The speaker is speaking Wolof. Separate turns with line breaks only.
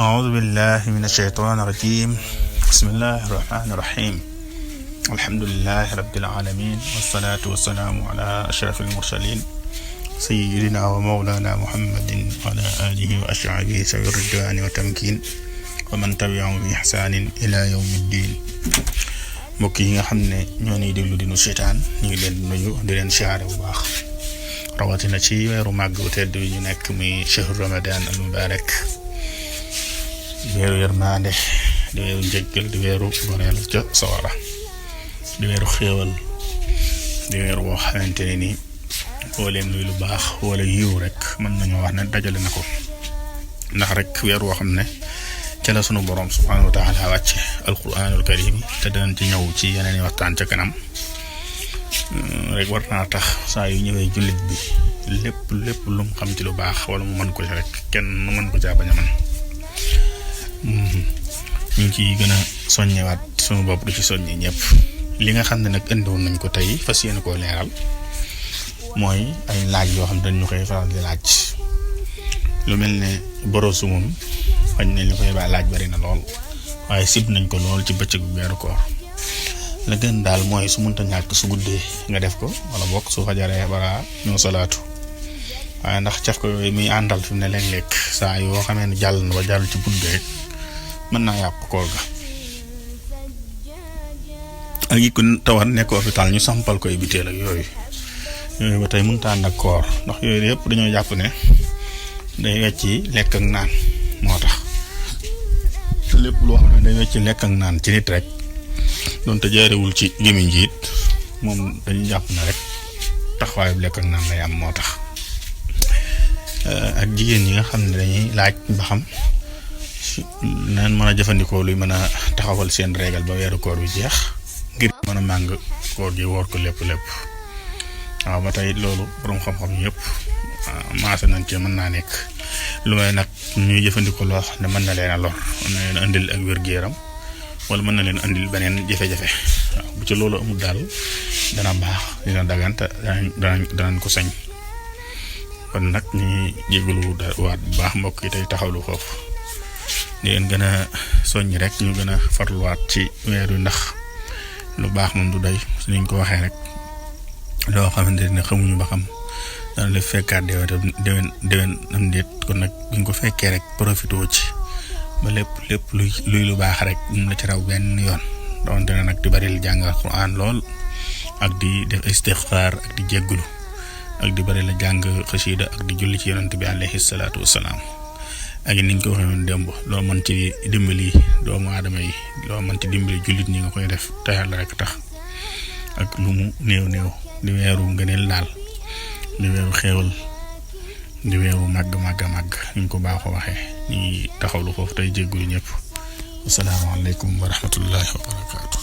أعوذ بالله من الشيطان الرجيم بسم الله الرحمن الرحيم الحمد لله رب العالمين والصلاة والسلام على أشرف المرسلين سيدنا ومولانا محمد وعلى آله وأصحابه سوي الرضوان والتمكين ومن تبعهم بإحسان إلى يوم الدين mbokk yi nga xam ne ñoo ñuy déglu di nu seetaan ñu ngi leen nuyu di leen siyaare bu baax rawatina ci weeru màgg bu tedd bi ñu nekk muy shahru ramadan al mubarak di weeru yërmande di weeru njëggal di weeru goreel ca sawara di weeru xéewal di weeru woo xamante ne ni mbooleem luy lu baax wala yiw rek mën nañoo wax ne dajale na ko ndax rek weer woo xam ne ca la sunu borom subhanahu wa taala wàcce alquranul karim te danañ ci ñëw ci yeneen i waxtaan ca kanam rek war naa tax saa yu ñëwee jullit bi lépp lu mu xam ci lu baax wala mu mën ko ci rek kenn mën ko caa bañ a mën ñu ngi ciy gën a soññewaat sunu bopp du ci soññi ñëpp li nga xam ne nag indiwoon nañ ko tey fas yéene koo leeral mooy ay laaj yoo xam dañ ñu koy faral di laaj lu mel ne borosu moom fañ ne li koy ba laaj bari na lool waaye sib nañ ko lool ci bëccëgu weeru koor la gën daal mooy su mënta ñàkk su guddee nga def ko wala bokk su fajaree bara ñoo salaatu waaye ndax caf ko yooyu muy àndal fi mu ne léeg-léeg saa yoo xamee ne jàll na ba jàll ci guddi rek mën naa yàq koor ga ak yi ko tawat nekk hôpital ñu sampal koy biteel ak yooyu ba tey mënta ànd ak koor ndax yooyu yëpp dañoo jàpp ne day wecci lekk ak naan moo tax lépp loo xam ne day wecci lekk ak naan ci nit rek doonte jaarewul ci gémmiñ ji it moom dañu jàpp ne rek taxawaayu lekk ak naan lay am moo tax ak jigéen ñi nga xam ne dañuy laaj ba xam naan mën a jëfandikoo luy mën a taxawal seen régal ba weeru koor bi jeex ngir mën a màng koor gi woor ko lépp waaw ba tey loolu borom xam-xam yëpp maase nañ ci mën naa nekk lu may nag ñuy jëfandikoo loo xam ne mën na leen a lor mën na leen a andil ak wér-gu-yaram wala mën na leen andil beneen jafe-jafe waaw bu ci loolu amul daal dana baax dina dagante danañ ko sañ kon nag ñuy jégalu waat bu baax mbokk yi tey taxawlu foofu di leen gën a soññ rek ñu gën a farluwaat ci weer wi ndax lu baax moom du doy suñu ko waxee rek loo xamante ne xamuñu ba xam dana la fekkaat déwén am déet kon nag buñ ko fekkee rek profité ci ba lépp luy lu baax rek mu la ci raw benn yoon donte ne nag di bari la jàng alquran lool ak di def istixfaar ak di jéggulu ak di bari la jàng xasida ak di julli ci yonent bi alayhi salaatu wasalaam ak niñ ko waxee woon démb loo mën ci dimbali doomu aadama yi loo mën ci dimbali jullit ñi nga koy def te Yàlla rek tax ak lu mu néew di weeru ngëneel daal di weeru xéewal di weeru màgg ñu ko baaxoo waxee ñu ngi taxawlu foofu tey jéggulu ñëpp asalaamaaleykum wa rahmatullahi wa barakaatu